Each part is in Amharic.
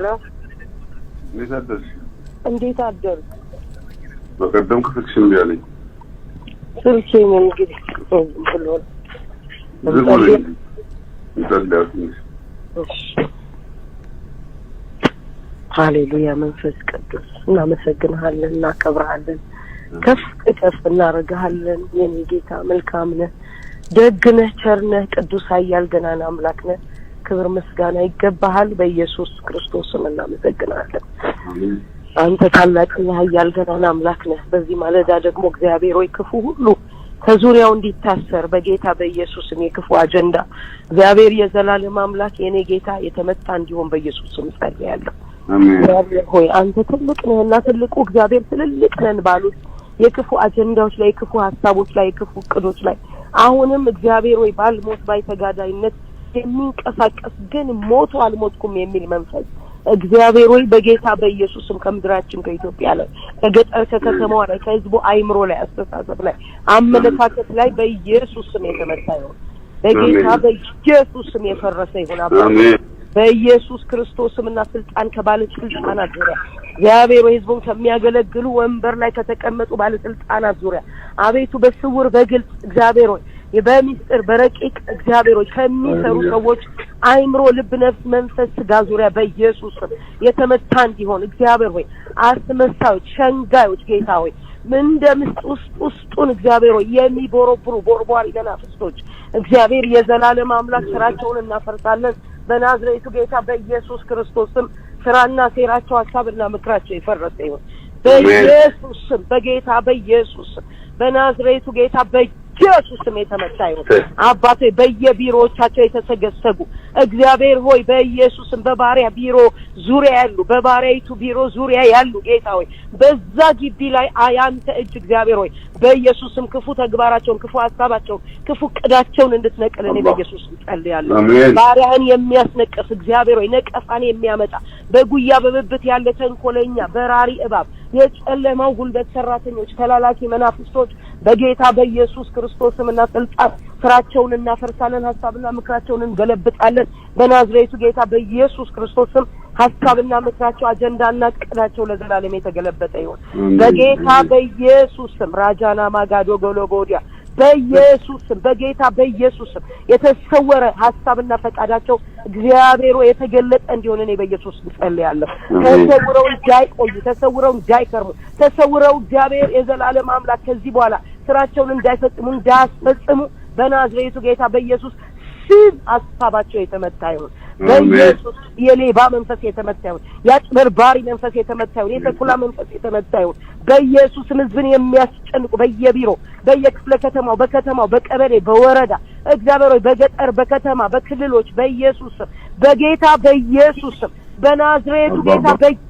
Hello። እንዴት አደርሽ? እንዴት አደርክ? በቀደም ክፍልሽ እምቢ አለኝ። ስልኬን እንግዲህ ዝም ብሎ ነው። ዝም ብሎ እንጸልያ ትንሽ። እሺ። ሃሌሉያ። መንፈስ ቅዱስ እናመሰግንሃለን፣ እናከብርሃለን፣ ከፍ ከፍ እናደርግሃለን። የኔ ጌታ መልካም ነህ፣ ደግ ነህ፣ ቸር ነህ፣ ቅዱስ ኃያል ገናና አምላክ ነህ። ክብር ምስጋና ይገባሃል። በኢየሱስ ክርስቶስ ስም እናመሰግናለን። አሜን። አንተ ታላቅና ኃያል ገናና አምላክ ነህ። በዚህ ማለዳ ደግሞ እግዚአብሔር ሆይ ክፉ ሁሉ ከዙሪያው እንዲታሰር በጌታ በኢየሱስ ስም የክፉ አጀንዳ እግዚአብሔር የዘላለም አምላክ የኔ ጌታ የተመታ እንዲሆን በኢየሱስ ስም ጸልያለሁ። አሜን። እግዚአብሔር ሆይ አንተ ትልቅ ነህና ትልቁ እግዚአብሔር ትልልቅ ነን ባሉት የክፉ አጀንዳዎች ላይ፣ የክፉ ሀሳቦች ላይ፣ የክፉ እቅዶች ላይ አሁንም እግዚአብሔር ሆይ ባልሞት ባይ ተጋዳይነት የሚንቀሳቀስ ግን ሞቶ አልሞትኩም የሚል መንፈስ እግዚአብሔር ሆይ በጌታ በኢየሱስ ስም ከምድራችን ከኢትዮጵያ ላይ፣ ከገጠር ከከተማዋ ላይ፣ ከህዝቡ አይምሮ ላይ፣ አስተሳሰብ ላይ፣ አመለካከት ላይ በኢየሱስ ስም የተመታ ይሁን። በጌታ በኢየሱስ ስም የፈረሰ ይሁን። አባ አሜን። በኢየሱስ ክርስቶስ ስምና ስልጣን ከባለስልጣናት ዙሪያ እግዚአብሔር ሆይ ህዝቡን ከሚያገለግሉ ወንበር ላይ ከተቀመጡ ባለስልጣናት ዙሪያ አቤቱ በስውር በግልጽ እግዚአብሔር ሆይ በሚስጥር በረቂቅ እግዚአብሔር ሆይ ከሚሰሩ ሰዎች አይምሮ፣ ልብ፣ ነፍስ፣ መንፈስ፣ ስጋ ዙሪያ በኢየሱስ ስም የተመታ እንዲሆን እግዚአብሔር ሆይ አስመሳዮች፣ ሸንጋዮች ጌታ ሆይ እንደ ምስጥ ውስጥ ውስጡን እግዚአብሔር ሆይ የሚቦረብሩ ቦርቧሪ መናፍስቶች እግዚአብሔር የዘላለም አምላክ ስራቸውን እናፈርሳለን። በናዝሬቱ ጌታ በኢየሱስ ክርስቶስ ስም ስራና ሴራቸው ሀሳብና ምክራቸው የፈረሰ ይሁን። በኢየሱስ ስም፣ በጌታ በኢየሱስ ስም፣ በናዝሬቱ ጌታ በኢየሱስ ስም የተመታ ይሁን። አባቴ በየቢሮዎቻቸው የተሰገሰጉ እግዚአብሔር ሆይ በኢየሱስ ስም በባሪያ ቢሮ ዙሪያ ያሉ፣ በባሪያይቱ ቢሮ ዙሪያ ያሉ ጌታ ሆይ በዛ ግቢ ላይ ያንተ እጅ እግዚአብሔር ሆይ በኢየሱስ ስም ክፉ ተግባራቸውን፣ ክፉ ሀሳባቸውን፣ ክፉ እቅዳቸውን እንድትነቅል እኔ በኢየሱስ ስም ጸልያለሁ። አሜን። ባሪያህን የሚያስነቅፍ እግዚአብሔር ሆይ ነቀፋን የሚያመጣ በጉያ በብብት ያለ ተንኮለኛ በራሪ እባብ የጨለማው ጉልበት ሰራተኞች ተላላኪ መናፍስቶች በጌታ በኢየሱስ ክርስቶስ ስምና ስልጣን ስራቸውን እናፈርሳለን። ሀሳብና ምክራቸውን እንገለብጣለን። በናዝሬቱ ጌታ በኢየሱስ ክርስቶስ ስም ሀሳብና ምክራቸው አጀንዳና እቅዳቸው ለዘላለም የተገለበጠ ይሁን። በጌታ በኢየሱስ ስም ራጃና ማጋዶ ጎሎጎዲያ በኢየሱስ ስም፣ በጌታ በኢየሱስ ስም የተሰወረ ሀሳብና ፈቃዳቸው እግዚአብሔር ሆይ የተገለጠ እንዲሆን እኔ በኢየሱስ ስም ጸልያለሁ። ተሰውረው እንዳይቆዩ፣ ተሰውረው እንዳይከርሙ፣ ተሰውረው እግዚአብሔር የዘላለም አምላክ ከዚህ በኋላ ስራቸውን እንዳይፈጽሙ፣ እንዳያስፈጽሙ በናዝሬቱ ጌታ በኢየሱስ ስም ሀሳባቸው የተመታ ይሁን። በኢየሱስ የሌባ መንፈስ የተመታ ይሁን። የአጭበርባሪ መንፈስ የተመታ ይሁን። የተኩላ መንፈስ የተመታ ይሁን። በኢየሱስ ስም ህዝብን የሚያስጨንቁ በየቢሮ፣ በየክፍለ ከተማው፣ በከተማው፣ በቀበሌ፣ በወረዳ እግዚአብሔር ሆይ በገጠር፣ በከተማ፣ በክልሎች በኢየሱስ ስም፣ በጌታ በኢየሱስ ስም፣ በናዝሬቱ ጌታ በኢየሱስ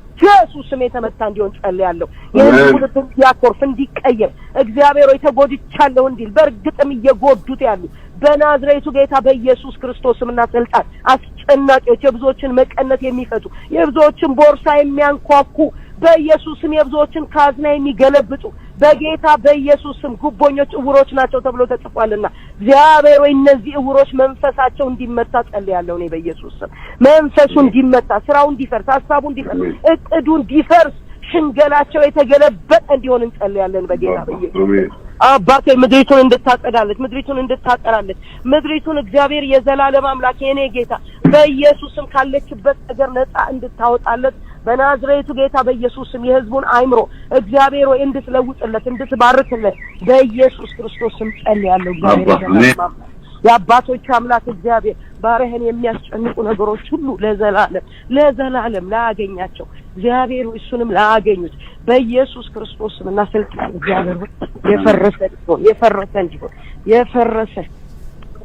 ስም የተመታ እንዲሆን ጸልያለሁ። የህዝቡ ልብ እንዲያኮርፍ፣ እንዲቀየር፣ እግዚአብሔር ሆይ ተጎድቻለሁ እንዲል በእርግጥም እየጎዱት ያሉ በናዝሬቱ ጌታ በኢየሱስ ክርስቶስ ስምና ስልጣን አስጨናቂዎች፣ የብዙዎችን መቀነት የሚፈቱ፣ የብዙዎችን ቦርሳ የሚያንኳኩ፣ በኢየሱስ ስም የብዙዎችን ካዝና የሚገለብጡ በጌታ በኢየሱስ ስም ጉቦኞች እውሮች ናቸው ተብሎ ተጽፏልና እግዚአብሔር ሆይ እነዚህ እውሮች መንፈሳቸው እንዲመታ ጸልያለሁ። እኔ በኢየሱስ ስም መንፈሱ እንዲመታ፣ ስራው እንዲፈርስ፣ ሀሳቡ እንዲፈርስ፣ እቅዱ እንዲፈርስ፣ ሽንገላቸው የተገለበጠ እንዲሆን እንጸልያለን በጌታ በኢየሱስ። አባቴ ምድሪቱን እንድታጸዳለች፣ ምድሪቱን እንድታጠራለች፣ ምድሪቱን እግዚአብሔር የዘላለም አምላክ የኔ ጌታ በኢየሱስም ካለችበት ነገር ነፃ እንድታወጣለት በናዝሬቱ ጌታ በኢየሱስም የህዝቡን አይምሮ እግዚአብሔር ሆይ እንድትለውጥለት፣ እንድትባርክለት በኢየሱስ ክርስቶስ ስም ጸልያለሁ። እግዚአብሔር የዘላለም አምላክ፣ የአባቶች አምላክ እግዚአብሔር ባሪያህን የሚያስጨንቁ ነገሮች ሁሉ ለዘላለም ለዘላለም ላያገኛቸው እግዚአብሔር ሆይ እሱንም ላያገኙት በኢየሱስ ክርስቶስ ስምና ስልጣን እግዚአብሔር ሆይ የፈረሰ እንዲሆን፣ የፈረሰ እንዲሆን፣ የፈረሰ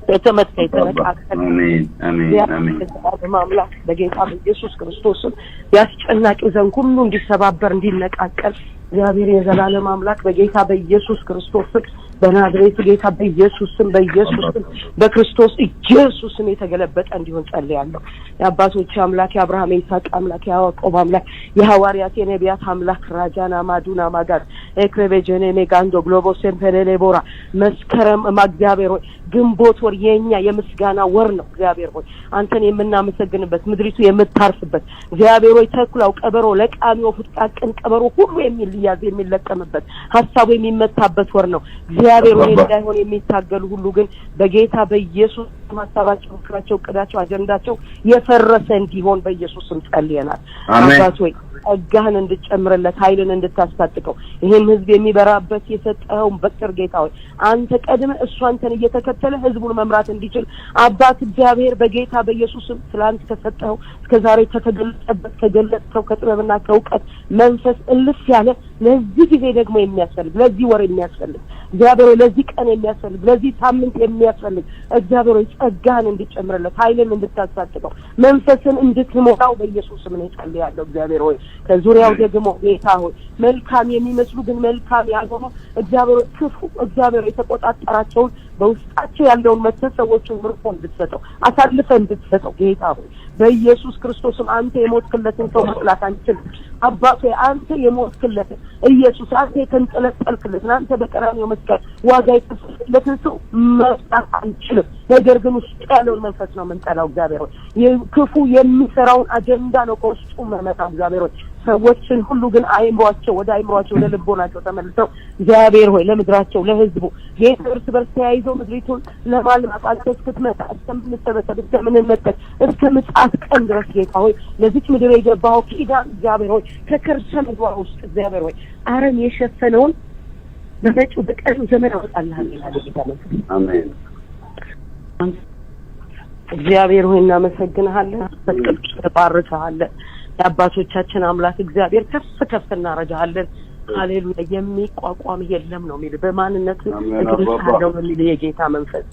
የተመታ የተነቃቀለ። አሜን፣ አሜን፣ አሜን። የዘላለም አምላክ በጌታ በኢየሱስ ክርስቶስ ስም ያስጨናቂው ዘንግ ሁሉ እንዲሰባበር፣ እንዲነቃቀል እግዚአብሔር የዘላለም አምላክ በጌታ በኢየሱስ ክርስቶስ ስም በናዝሬቱ ጌታ በኢየሱስ ስም፣ በኢየሱስ ስም፣ በክርስቶስ ኢየሱስ ስም የተገለበጠ እንዲሆን ጸልያለሁ። የአባቶች አምላክ፣ የአብርሃም የይስሐቅ አምላክ፣ የያዕቆብ አምላክ፣ የሐዋርያት የነቢያት አምላክ፣ ራጃና ማዱና ማጋር ኤክሬቤጀኔ ሜጋንዶ ግሎቦ ሴምፔሌ ቦራ፣ መስከረም እግዚአብሔር ሆይ ግንቦት ወር የኛ የምስጋና ወር ነው። እግዚአብሔር ሆይ አንተን የምናመሰግንበት፣ ምድሪቱ የምታርፍበት፣ እግዚአብሔር ሆይ ተኩላው፣ ቀበሮ፣ ለቃሚ ወፉ፣ ጥቃቅን ቀበሮ ሁሉ የሚያዝ የሚለቀምበት፣ ሀሳቡ የሚመታበት ወር ነው። እግዚአብሔር ሆይ እንዳይሆን የሚታገሉ ሁሉ ግን በጌታ በኢየሱስ ሀሳባቸው፣ ምክራቸው፣ እቅዳቸው፣ አጀንዳቸው የፈረሰ እንዲሆን በኢየሱስ ስም ጸልየናል። አባት ሆይ ጸጋህን እንድትጨምርለት፣ ኃይልን እንድታስታጥቀው፣ ይህን ህዝብ የሚበራበት የሰጠኸውን በትር ጌታ ሆይ አንተ ቀድመህ እሱ አንተን እየተከተለ ህዝቡን መምራት እንዲችል አባት እግዚአብሔር በጌታ በኢየሱስም ትላንት ከሰጠኸው እስከ ዛሬ ከተገለጸበት ከገለጽከው ከጥበብና ከእውቀት መንፈስ እልፍ ያለ ለዚህ ጊዜ ደግሞ የሚያስፈልግ፣ ለዚህ ወር የሚያስፈልግ፣ እግዚአብሔር ሆይ ለዚህ ቀን የሚያስፈልግ፣ ለዚህ ሳምንት የሚያስፈልግ፣ እግዚአብሔር ሆይ ጸጋህን እንድትጨምርለት፣ ኃይልን እንድታስታጥቀው፣ መንፈስን እንድትሞላው በኢየሱስ ስም እኔ ጸልያለሁ። እግዚአብሔር ሆይ ከዙሪያው ደግሞ ጌታ ሆይ መልካም የሚመስሉ ግን መልካም ያልሆኑ፣ እግዚአብሔር ሆይ ክፉ፣ እግዚአብሔር የተቆጣጠራቸውን በውስጣቸው ያለውን መተህ ሰዎችን ምርኮ እንድትሰጠው፣ አሳልፈህ እንድትሰጠው ጌታ ሆይ በኢየሱስ ክርስቶስም። አንተ የሞትክለትን ሰው መጥላት አንችልም። አባት ሆይ አንተ የሞትክለትን ኢየሱስ፣ አንተ የተንጠለጠልክለትን፣ አንተ በቀራንዮ መስቀል ዋጋ የከፈልክለትን ሰው መጥላት አንችልም። ነገር ግን ውስጡ ያለውን መንፈስ ነው የምንጠላው። እግዚአብሔር ሆይ ክፉ የሚሰራውን አጀንዳ ነው ከውስጡ መመታ። እግዚአብሔር ሆይ ሰዎችን ሁሉ ግን አይምሯቸው ወደ አይምሯቸው ወደ ልቦናቸው ተመልሰው እግዚአብሔር ሆይ ለምድራቸው ለህዝቡ ጌታ እርስ በርስ ተያይዘው ምድሪቱን ለማልማት አንተ እስክትመጣ፣ እስከምንሰበሰብ፣ እስከምንመጠቅ፣ እስከ ምጽአት ቀን ድረስ ጌታ ሆይ ለዚች ምድር የገባኸው ኪዳን እግዚአብሔር ሆይ ከከርሰ ምድሯ ውስጥ እግዚአብሔር ሆይ አረም የሸፈነውን በመጪው በቀሪው ዘመን አወጣልሃለሁ ይላል ጌታ መንፈስ። አሜን። እግዚአብሔር ሆይ እናመሰግንሃለን፣ ቅዱስ ተባርከሃለን። የአባቶቻችን አምላክ እግዚአብሔር ከፍ ከፍ እናረጋለን። ሃሌሉያ። የሚቋቋም የለም ነው የሚል፣ በማንነቱ እገልጽሃለሁ ነው የሚል የጌታ መንፈስ።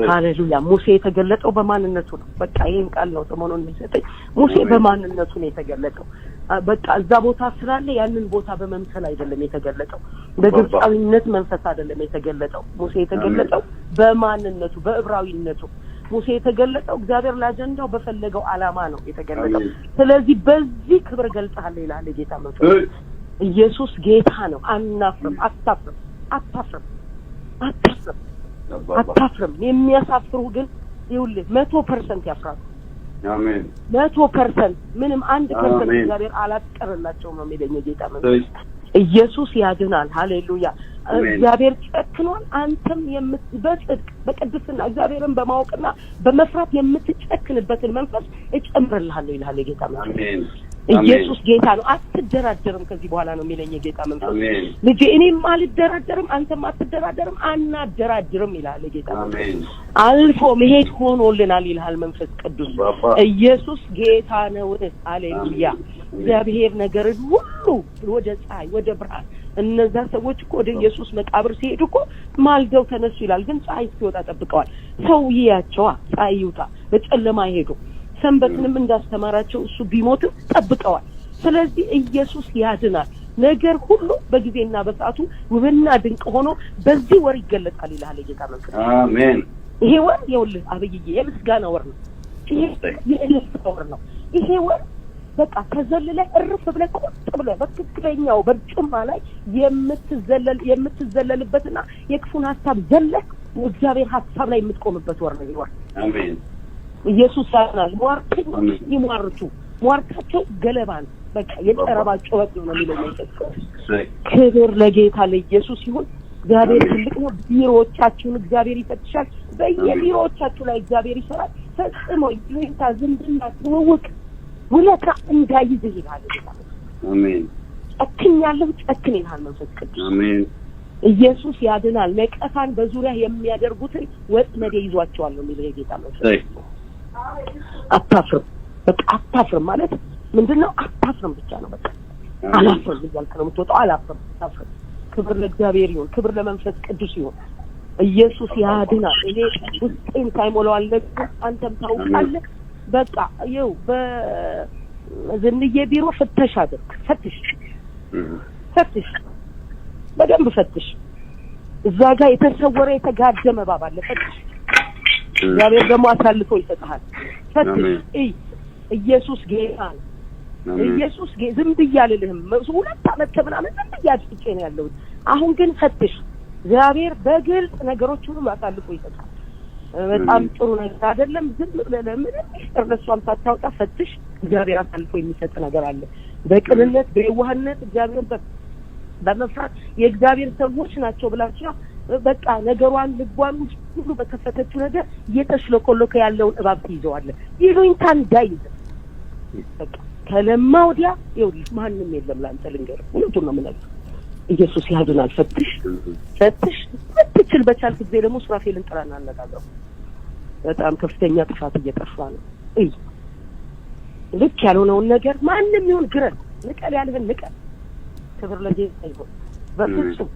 ሃሌሉያ። ሙሴ የተገለጠው በማንነቱ ነው። በቃ ይህን ቃል ነው ሰሞኑን የሚሰጠኝ። ሙሴ በማንነቱ ነው የተገለጠው። በቃ እዛ ቦታ ስላለ ያንን ቦታ በመምሰል አይደለም የተገለጠው። በግብፃዊነት መንፈስ አይደለም የተገለጠው። ሙሴ የተገለጠው በማንነቱ፣ በዕብራዊነቱ። ሙሴ የተገለጠው እግዚአብሔር ለአጀንዳው በፈለገው ዓላማ ነው የተገለጠው። ስለዚህ በዚህ ክብር ገልጸሃል ይላል የጌታ መንፈስ። ኢየሱስ ጌታ ነው። አናፍርም። አታፍርም። አታፍርም። አታፍርም። አታፍርም። የሚያሳፍሩ ግን ይኸውልህ 100% ያፍራሉ። አሜን። 100% ምንም 1% እግዚአብሔር አላስቀርላቸውም ነው የሚለኝ የጌታ መንፈስ። ኢየሱስ ያድናል። ሃሌሉያ። እግዚአብሔር ጨክኗል። አንተም በጽድቅ በቅድስና እግዚአብሔርን በማወቅና በመፍራት የምትጨክንበትን መንፈስ እጨምርልሃለሁ ይልሃል የጌታ መንፈስ። ኢየሱስ ጌታ ነው። አትደራደርም ከዚህ በኋላ ነው የሚለኝ የጌታ መንፈስ። ልጄ እኔም አልደራደርም፣ አንተም አትደራደርም፣ አናደራድርም ይልሃል የጌታ መንፈስ። አልፎ መሄድ ሆኖልናል ይልሃል መንፈስ ቅዱስ። ኢየሱስ ጌታ ነው። ሃሌሉያ። እግዚአብሔር ነገርን ሁሉ ወደ ፀሐይ ወደ ብርሃን፣ እነዛ ሰዎች እኮ ወደ ኢየሱስ መቃብር ሲሄዱ እኮ ማልደው ተነሱ ይላል። ግን ፀሐይ እስኪወጣ ጠብቀዋል። ሰው ይያቸዋ፣ ፀሐይ ይውጣ፣ በጨለማ ይሄዱ። ሰንበትንም እንዳስተማራቸው እሱ ቢሞትም ጠብቀዋል። ስለዚህ ኢየሱስ ያድናል። ነገር ሁሉ በጊዜና በሰዓቱ ውብና ድንቅ ሆኖ በዚህ ወር ይገለጣል ይልሃል የጌታ መንፈስ። አሜን። ይሄ ወር ይኸውልህ አብይዬ የምስጋና ወር ነው። ይሄ የእልልታ ወር ነው። ይሄ ወር በቃ ተዘልለህ እርፍ ብለህ ቁጭ ብለህ በትክክለኛው በርጩማ ላይ የምትዘለል የምትዘለልበትና የክፉን ሀሳብ ዘለህ እግዚአብሔር ሀሳብ ላይ የምትቆምበት ወር ነው ይሄ ወር። አሜን። ኢየሱስ ያድናል። ሟርተኞች ይሟርቱ፣ ሟርታቸው ገለባ ነው። በቃ የጠረባ ጩኸት ነው የሚለው መንፈስ። ክብር ለጌታ ለኢየሱስ ይሁን። እግዚአብሔር ትልቅ ነው። ቢሮዎቻችሁን እግዚአብሔር ይፈትሻል። በየቢሮዎቻችሁ ላይ እግዚአብሔር ይሰራል። ፈጽሞ ይሉኝታ፣ ዝምድና፣ ትውውቅ፣ ውለታ እንዳይዝህ ይልሃል። አሜን። ጨክኛለሁ፣ ጨክን ይልሃል መንፈስ ቅዱስ። አሜን። ኢየሱስ ያድናል። ነቀፋን በዙሪያ የሚያደርጉትን ወጥመዴ ይዟቸዋል ነው የሚለው የጌታ መንፈስ። አታፍርም። በቃ አታፍርም ማለት ምንድነው? አታፍርም ብቻ ነው። በቃ አላፍርም እያልክ ነው የምትወጣው። አላፍርም፣ አታፍርም። ክብር ለእግዚአብሔር ይሁን። ክብር ለመንፈስ ቅዱስ ይሁን። ኢየሱስ ያድናል። እኔ ውስጤን ሳይሞላው አልነግርህም፣ አንተም ታውቃለህ። በቃ ይኸው በዝንዬ ቢሮ ፍተሽ አድርግ። ፈትሽ፣ ፈትሽ፣ በደንብ ፈትሽ። እዛ ጋር የተሰወረ የተጋደመ እባብ አለ። ፈትሽ። እግዚአብሔር ደግሞ አሳልፎ ይሰጥሃል። ፈትሽ፣ እይ። ኢየሱስ ጌታ ነው። ኢየሱስ ዝም ብዬ አልልህም። 2 ዓመት ከምናምን ዝም ብዬ አድፍጬ ነው ያለሁት። አሁን ግን ፈትሽ። እግዚአብሔር በግልጽ ነገሮች ሁሉ አሳልፎ ይሰጣል። በጣም ጥሩ ነገር አይደለም። ዝም ብለህ ለምንም ሚስጥር ለእሷም ሳታወጣ ፈትሽ። እግዚአብሔር አሳልፎ የሚሰጥ ነገር አለ። በቅንነት፣ በየዋህነት፣ እግዚአብሔርን በመፍራት፣ የእግዚአብሔር ሰዎች ናቸው ብላችሁ በቃ ነገሯን ልቧን ውስጥ ሁሉ በከፈተችው ነገር እየተሽለኮለከ ያለውን እባብ ትይዘዋለህ። ይሉኝታ እንዳይዝ። በቃ ከለማ ወዲያ ይኸውልህ ማንም የለም ለአንተ፣ ልንገርህ፣ እውነቱን ነው የምነግርህ። ኢየሱስ ያድናል። ፈትሽ፣ ፈትሽ። ብትችል በቻልክ ጊዜ ደግሞ ሱራፌልን ጥራና አነጋግረው። በጣም ከፍተኛ ጥፋት እየጠፋ ነው። እይ፣ ልክ ያልሆነውን ነገር ማንም ይሁን ግረን፣ ንቀል ያልህን ንቀል። ክብር ለጌታ ይሁን። በፍጹም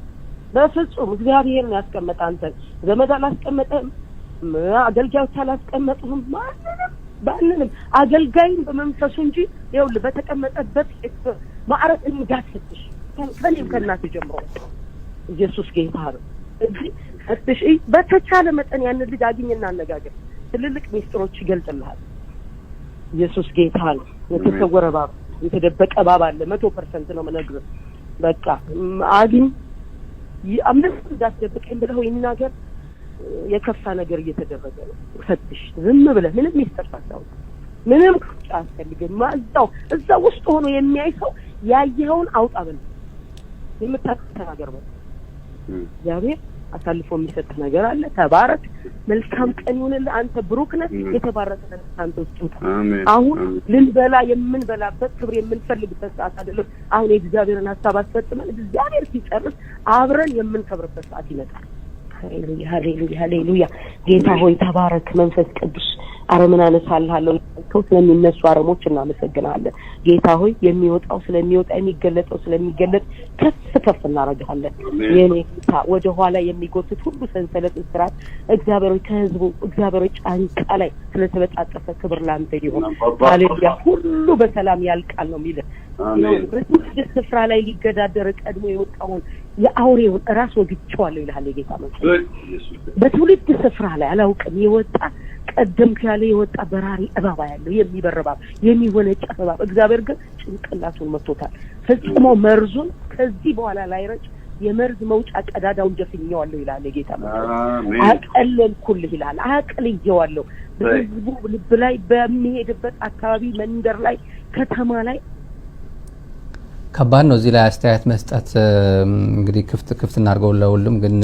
በፍጹም እግዚአብሔር ነው ያስቀመጠ አንተን። ዘመድ አላስቀመጠህም፣ አገልጋዮች አላስቀመጡህም። ማንንም ማንንም አገልጋይም በመንፈሱ እንጂ ይኸውልህ በተቀመጠበት ማዕረግ እንዳትፈትሽ፣ ከእኔም ከእናትህ ጀምሮ። ኢየሱስ ጌታ ነው። እዚህ ፈትሽ። እይ፣ በተቻለ መጠን ያንን ልጅ አግኝና አነጋገር። ትልልቅ ሚስጥሮች ይገልጥልሃል። ኢየሱስ ጌታ ነው። የተሰወረ እባብ፣ የተደበቀ እባብ አለ። 100% ነው የምነግርህ። በቃ አግኝ፣ ምንም እንዳትደብቀኝ ብለው ይናገር። የከፋ ነገር እየተደረገ ነው። ፈትሽ፣ ዝም ብለህ ምንም ሚስጥር ሳታውቅ፣ ምንም ቁጭ አያስፈልግም። እዛው እዛ ውስጥ ሆኖ የሚያይ ሰው ያየኸውን አውጣ በለው፣ የምታውቀው ተናገር በለው። እግዚአብሔር አሳልፎ የሚሰጥህ ነገር አለ። ተባረክ። መልካም ቀን ይሁንልህ። አንተ ብሩክ ነህ። የተባረከ ነገር አንተ ውስጥ ይውጣ። አሁን ልንበላ የምንበላበት፣ ክብር የምንፈልግበት ሰዓት አይደለም። አሁን የእግዚአብሔርን ሀሳብ አስፈጽመን እግዚአብሔር ሲጨርስ አብረን የምንከብርበት ሰዓት ይመጣል። ሃሌሉያ፣ ሃሌሉያ፣ ሃሌሉያ። ጌታ ሆይ ተባረክ። መንፈስ ቅዱስ አረምን አነሳልሃለሁ ያልከው ስለሚነሱ አረሞች እናመሰግናለን። ጌታ ሆይ፣ የሚወጣው ስለሚወጣ፣ የሚገለጠው ስለሚገለጥ ከፍ ከፍ እናደርግሃለን። የኔ ጌታ፣ ወደ ኋላ የሚጎትት ሁሉ ሰንሰለት፣ እስራት እግዚአብሔር ሆይ ከህዝቡ እግዚአብሔር ሆይ ጫንቃ ላይ ስለተበጣጠሰ ክብር ላንተ ይሁን። ሃሌሉያ። ሁሉ በሰላም ያልቃል ነው የሚልህ። በትውልድ ስፍራ ላይ ሊገዳደር ቀድሞ የወጣውን የአውሬውን ራስ ወግቼዋለሁ ይልሃል የጌታ መንፈስ። በትውልድ ስፍራ ላይ አላውቅም የወጣ፣ ቀደምክ ያለ የወጣ በራሪ እባብ ያለው፣ የሚበር እባብ፣ የሚወነጨፍ እባብ፣ እግዚአብሔር ግን ጭንቅላቱን መቶታል። ፈጽሞ መርዙን ከዚህ በኋላ ላይረጭ የመርዝ መውጫ ቀዳዳውን ደፍኜዋለሁ ይላል የጌታ መንፈስ። አቀለልኩልህ ይላል። አቅልዬዋለሁ። በህዝቡ ልብ ላይ፣ በሚሄድበት አካባቢ፣ መንደር ላይ፣ ከተማ ላይ። ከባድ ነው እዚህ ላይ አስተያየት መስጠት። እንግዲህ ክፍት ክፍት እናድርገው ለሁሉም። ግን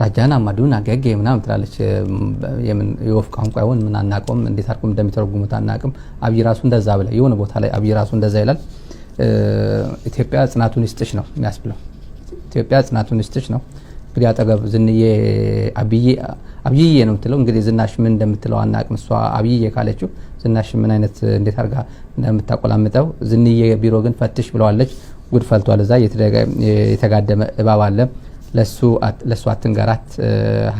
ራጃና ማዱና ገጌ ምናምን ትላለች። የምን የወፍ ቋንቋ ይሆን ምን አናውቀውም። እንዴት አድርጎ እንደሚተረጉሙት አናውቅም። አብይ ራሱ እንደዛ ብለ የሆነ ቦታ ላይ አብይ ራሱ እንደዛ ይላል። ኢትዮጵያ ጽናቱን ይስጥሽ ነው የሚያስብለው። ኢትዮጵያ ጽናቱን ይስጥሽ ነው። እንግዲህ አጠገብ ዝንዬ አብዬ አብይዬ ነው የምትለው። እንግዲህ ዝናሽ ምን እንደምትለው አናውቅም። እሷ አብይዬ ካለችው ዝናሽ ምን አይነት እንዴት አድርጋ እንደምታቆላምጠው። ዝንዬ ቢሮ ግን ፈትሽ ብለዋለች። ጉድ ፈልቷል። እዛ የተጋደመ እባብ አለ። ለእሱ አትንገራት፣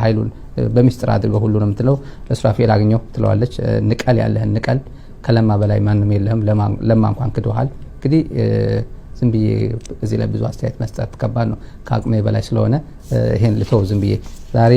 ኃይሉን በሚስጥር አድርገው ሁሉ ነው የምትለው። ለሱራፌል አግኘው ትለዋለች። ንቀል ያለህን ንቀል፣ ከለማ በላይ ማንም የለህም። ለማ እንኳን ክዶሃል። እንግዲህ ዝም ብዬ እዚህ ላይ ብዙ አስተያየት መስጠት ከባድ ነው፣ ከአቅሜ በላይ ስለሆነ ይሄን ልተው ዝም ብዬ ዛሬ።